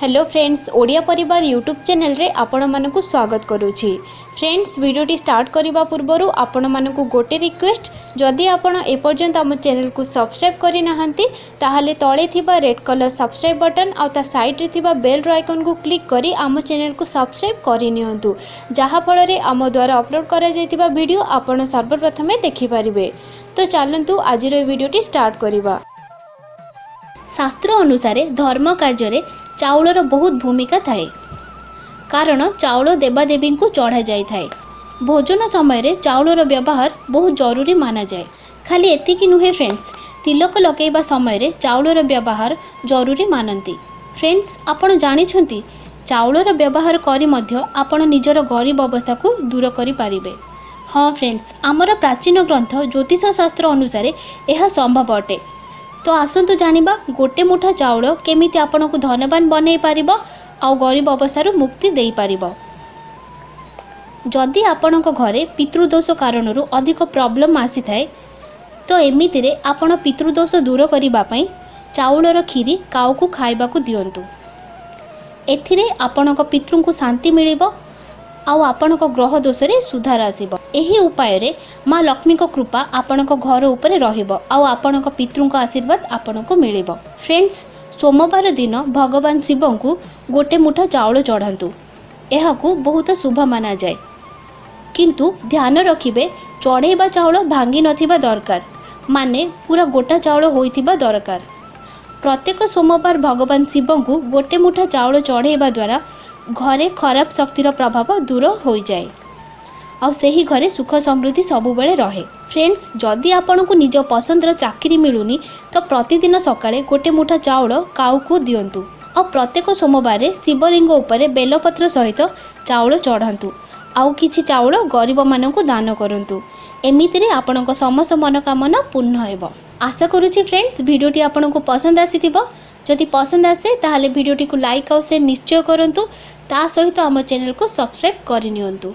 Hello friends, Odia ପରିବାର YouTube ଚ୍ୟାନେଲରେ ଆପଣମାନଙ୍କୁ ସ୍ୱାଗତ କରୁଛି। ଫ୍ରେଣ୍ଡସ୍, ଭିଡ଼ିଓଟି ଷ୍ଟାର୍ଟ କରିବା ପୂର୍ବରୁ ଆପଣମାନଙ୍କୁ ଗୋଟେ ରିକ୍ୱେଷ୍ଟ। ଯଦି ଆପଣ ଏପର୍ଯ୍ୟନ୍ତ ଆମ ଚ୍ୟାନେଲକୁ ସବସ୍କ୍ରାଇବ୍ କରିନାହାନ୍ତି, ତାହେଲେ ତଳେ ଥିବା ରେଡ୍ କଲର୍ ସବସ୍କ୍ରାଇବ୍ ବଟନ୍ ଆଉ ତା ସାଇଡ଼୍ରେ ଥିବା ବେଲ୍ର ଆଇକନ୍କୁ କ୍ଲିକ୍ କରି ଆମ ଚ୍ୟାନେଲକୁ ସବସ୍କ୍ରାଇବ୍ କରିନିଅନ୍ତୁ, ଯାହାଫଳରେ ଆମ ଦ୍ୱାରା ଅପଲୋଡ଼ କରାଯାଇଥିବା ଭିଡ଼ିଓ ଆପଣ ସର୍ବପ୍ରଥମେ ଦେଖିପାରିବେ। ତ ଚାଲନ୍ତୁ, ଆଜିର ଏ ଭିଡ଼ିଓଟି ଷ୍ଟାର୍ଟ କରିବା। ଶାସ୍ତ୍ର ଅନୁସାରେ ଧର୍ମ କାର୍ଯ୍ୟରେ ଚାଉଳର ବହୁତ ଭୂମିକା ଥାଏ, କାରଣ ଚାଉଳ ଦେବାଦେବୀଙ୍କୁ ଚଢ଼ାଯାଇଥାଏ। ଭୋଜନ ସମୟରେ ଚାଉଳର ବ୍ୟବହାର ବହୁତ ଜରୁରୀ ମାନାଯାଏ। ଖାଲି ଏତିକି ନୁହେଁ ଫ୍ରେଣ୍ଡସ୍, ତିଲକ ଲଗାଇବା ସମୟରେ ଚାଉଳର ବ୍ୟବହାର ଜରୁରୀ ମାନନ୍ତି। ଫ୍ରେଣ୍ଡସ୍, ଆପଣ ଜାଣିଛନ୍ତି, ଚାଉଳର ବ୍ୟବହାର କରି ମଧ୍ୟ ଆପଣ ନିଜର ଗରିବ ଅବସ୍ଥାକୁ ଦୂର କରିପାରିବେ? ହଁ ଫ୍ରେଣ୍ଡସ୍, ଆମର ପ୍ରାଚୀନ ଗ୍ରନ୍ଥ ଜ୍ୟୋତିଷ ଶାସ୍ତ୍ର ଅନୁସାରେ ଏହା ସମ୍ଭବ ଅଟେ। ତ ଆସନ୍ତୁ ଜାଣିବା, ଗୋଟେ ମୁଠା ଚାଉଳ କେମିତି ଆପଣଙ୍କୁ ଧନବାନ ବନେଇ ପାରିବ ଆଉ ଗରିବ ଅବସ୍ଥାରୁ ମୁକ୍ତି ଦେଇପାରିବ। ଯଦି ଆପଣଙ୍କ ଘରେ ପିତୃଦୋଷ କାରଣରୁ ଅଧିକ ପ୍ରୋବ୍ଲେମ୍ ଆସିଥାଏ, ତ ଏମିତିରେ ଆପଣ ପିତୃଦୋଷ ଦୂର କରିବା ପାଇଁ ଚାଉଳର କ୍ଷୀରି କାଉକୁ ଖାଇବାକୁ ଦିଅନ୍ତୁ। ଏଥିରେ ଆପଣଙ୍କ ପିତୃଙ୍କୁ ଶାନ୍ତି ମିଳିବ ଆଉ ଆପଣଙ୍କ ଗ୍ରହ ଦୋଷରେ ସୁଧାର ଆସିବ। ଏହି ଉପାୟରେ ମା ଲକ୍ଷ୍ମୀଙ୍କ କୃପା ଆପଣଙ୍କ ଘର ଉପରେ ରହିବ ଆଉ ଆପଣଙ୍କ ପିତୃଙ୍କ ଆଶୀର୍ବାଦ ଆପଣଙ୍କୁ ମିଳିବ। ଫ୍ରେଣ୍ଡସ୍, ସୋମବାର ଦିନ ଭଗବାନ ଶିବଙ୍କୁ ଗୋଟେ ମୁଠା ଚାଉଳ ଚଢ଼ାନ୍ତୁ। ଏହାକୁ ବହୁତ ଶୁଭ ମାନାଯାଏ। କିନ୍ତୁ ଧ୍ୟାନ ରଖିବେ, ଚଢ଼େଇବା ଚାଉଳ ଭାଙ୍ଗି ନଥିବା ଦରକାର, ମାନେ ପୁରା ଗୋଟା ଚାଉଳ ହୋଇଥିବା ଦରକାର। ପ୍ରତ୍ୟେକ ସୋମବାର ଭଗବାନ ଶିବଙ୍କୁ ଗୋଟେ ମୁଠା ଚାଉଳ ଚଢ଼େଇବା ଦ୍ୱାରା ଘରେ ଖରାପ ଶକ୍ତିର ପ୍ରଭାବ ଦୂର ହୋଇଯାଏ ଆଉ ସେହି ଘରେ ସୁଖ ସମୃଦ୍ଧି ସବୁବେଳେ ରହେ। ଫ୍ରେଣ୍ଡସ୍, ଯଦି ଆପଣଙ୍କୁ ନିଜ ପସନ୍ଦର ଚାକିରି ମିଳୁନି, ତ ପ୍ରତିଦିନ ସକାଳେ ଗୋଟେ ମୁଠା ଚାଉଳ କାଉକୁ ଦିଅନ୍ତୁ ଆଉ ପ୍ରତ୍ୟେକ ସୋମବାରରେ ଶିବଲିଙ୍ଗ ଉପରେ ବେଲପତ୍ର ସହିତ ଚାଉଳ ଚଢ଼ାନ୍ତୁ ଆଉ କିଛି ଚାଉଳ ଗରିବମାନଙ୍କୁ ଦାନ କରନ୍ତୁ। ଏମିତିରେ ଆପଣଙ୍କ ସମସ୍ତ ମନୋକାମନା ପୂର୍ଣ୍ଣ ହେବ। ଆଶା କରୁଛି ଫ୍ରେଣ୍ଡସ୍, ଭିଡ଼ିଓଟି ଆପଣଙ୍କୁ ପସନ୍ଦ ଆସିଥିବ। ଯଦି ପସନ୍ଦ ଆସେ, ତାହେଲେ ଭିଡ଼ିଓଟିକୁ ଲାଇକ୍ ଆଉ ସେୟାର ନିଶ୍ଚୟ କରନ୍ତୁ। ତା ସହିତ ଆମ ଚ୍ୟାନେଲକୁ ସବସ୍କ୍ରାଇବ୍ କରିନିଅନ୍ତୁ।